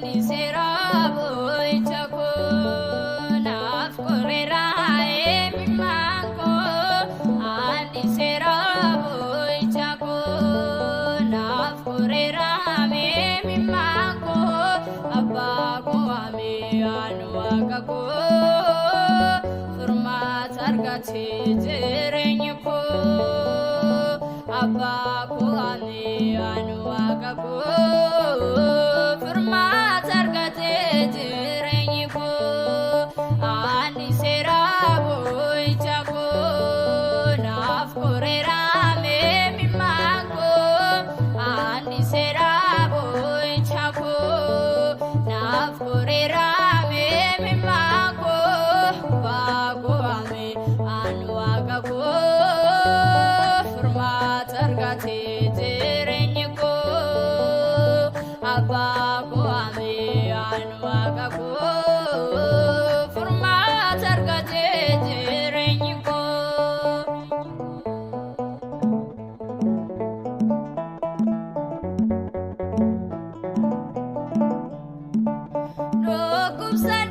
Ani seera boo'icha koo naaf koreera eemimmaan koo. Ani seera boo'icha koo naaf koreera eemimmaan koo. Abbaa koo amee anu waaqa koo furmaata argatee jireenyi koo. Abbaa koo amee anu waaqa koo furmaata argatee jireenyi koo. Ani seera boo'icha koo naaf koreera meemimmaan koo. Ani seera boo'icha koo naaf koreera meemimmaan koo. Abbaa koo amee anu waaqa koo furmaata argatee jireenyi koo. Abbaa koo amee anu waaqa koo furmaata argatee jireenyi koo.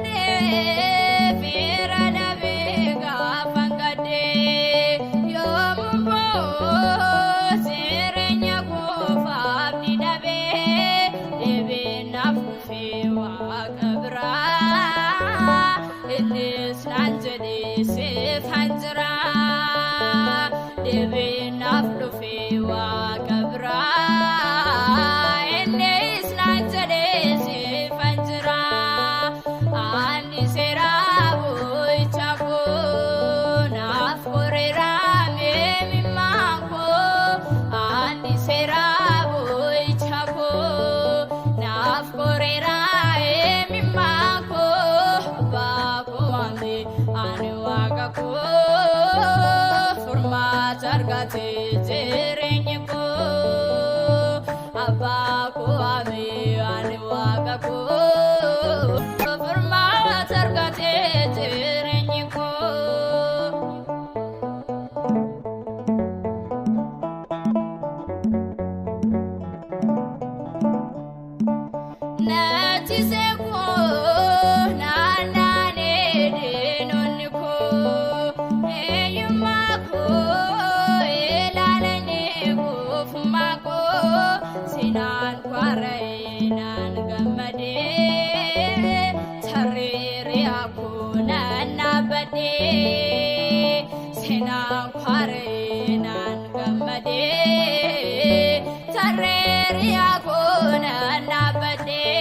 Dhukkubsadhee fira dhabee gaafan gaddee yoomuu boo'u jireenya koofaaf ni dhabee deebiin naaf dhufee waaqa biraa innis naan jedhee siifan jira deebiin naaf dhufee waaqa biraa innis naan jedhee siifan jira. Ani seera boo'icha koo naaf koreera meemimmaan koo. Ani seera boo'icha koo naaf koreera meemimmaan koo. Abbaa koo amee ani waaqa koo furmaata argatee jireenyi koo. Abbaa koo amee ani waaqa koo furmaata argatee jireenyi koo. Natti seekoo naanna'ee diinonni koo eenyummaa koo ilaalanii gufummaa koo sinaan kwarra'ee naan gammadee tarreeriyaa koo naan dhaabbadhee sinaan kwarra'ee naan gammadee tarreeriyaa koo naan dhaabbadhee.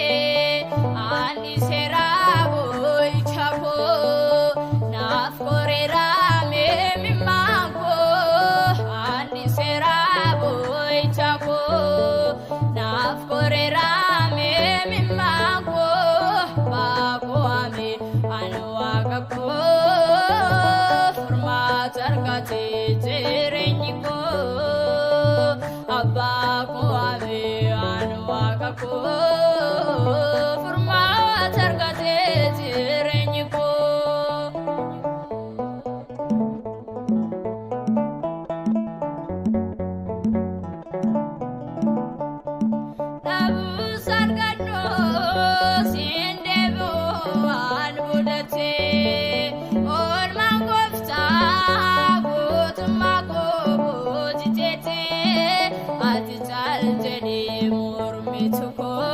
Ani seera boo'icha koo naaf koreera meemimmaan koo. Ani seera boo'icha koo naaf koreera meemimmaan koo. Abbaa koo amee ani waaqa koo furmaata argatee jireenyi koo. Abbaa koo amee ani waaqa koo furmaata argatee jireenyi koo. Dhabuus argadhu siin deebi'u waan mudatee oolmaan gooftaa guutummaa koo boojiteetee ati caal jedhee mormitu koo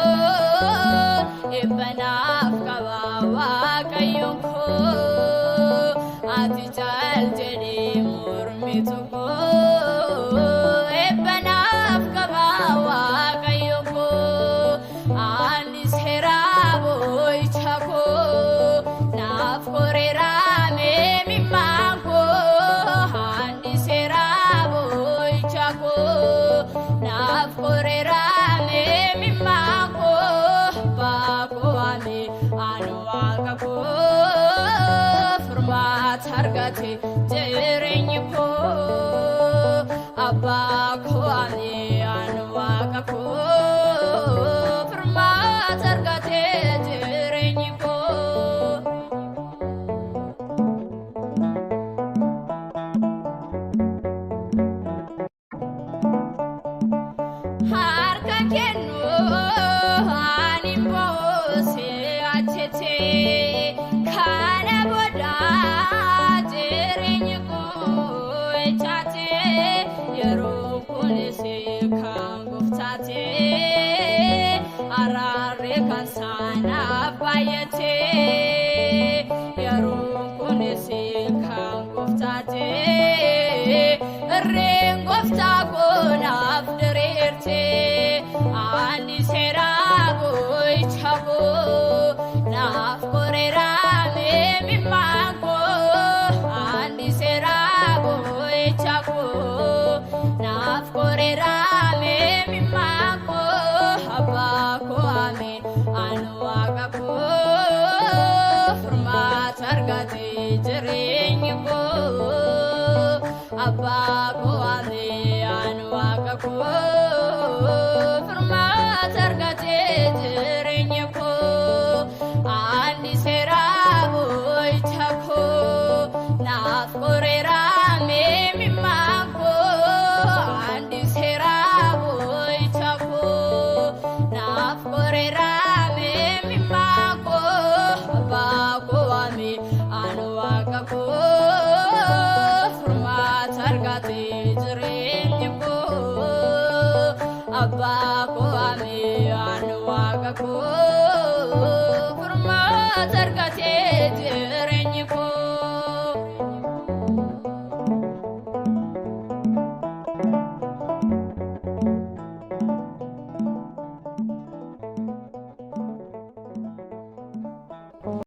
eebbanaaf qaba waaqayyoon koo ati caal jedhee mormitu koo eebbanaaf qaba waaqayyoon koo. Ani seera boo'icha koo naaf koreera meemimmaan koo. Ani seera boo'icha koo naaf koreera meemimmaan koo. Abbaa koo amee anu waaqa koo furmaata argate jireenyi koo. Abbaa koo amee anu waaqa koo furmaata argate jireenyi koo. Harka kennu ani Araarri kan saanaaf baay'atee yeroon kunis kan gooftaatee irreen gooftaa koonaaf diriirtee ani seeraa boo'icha koo naaf koreeraa meemimmaan koo ani seeraa boo'icha koo naaf koreeraa meemimmaan koo abbaa koo ameen ani waaqa koo furmaata argatee jireenyi koo abbaa koo ameen ani waaqa koo furmaata argatee jireenyi koo ani seeraa boo'icha koo naaf koreeraa meemimmaan koo ani seeraa boo'icha koo naaf koreeraa meemimmaan koo abbaa koo ameen ani waaqa koo furmaata argatee jireenyi koo abbaa koo ameen ani waaqa koo furmaata argatee.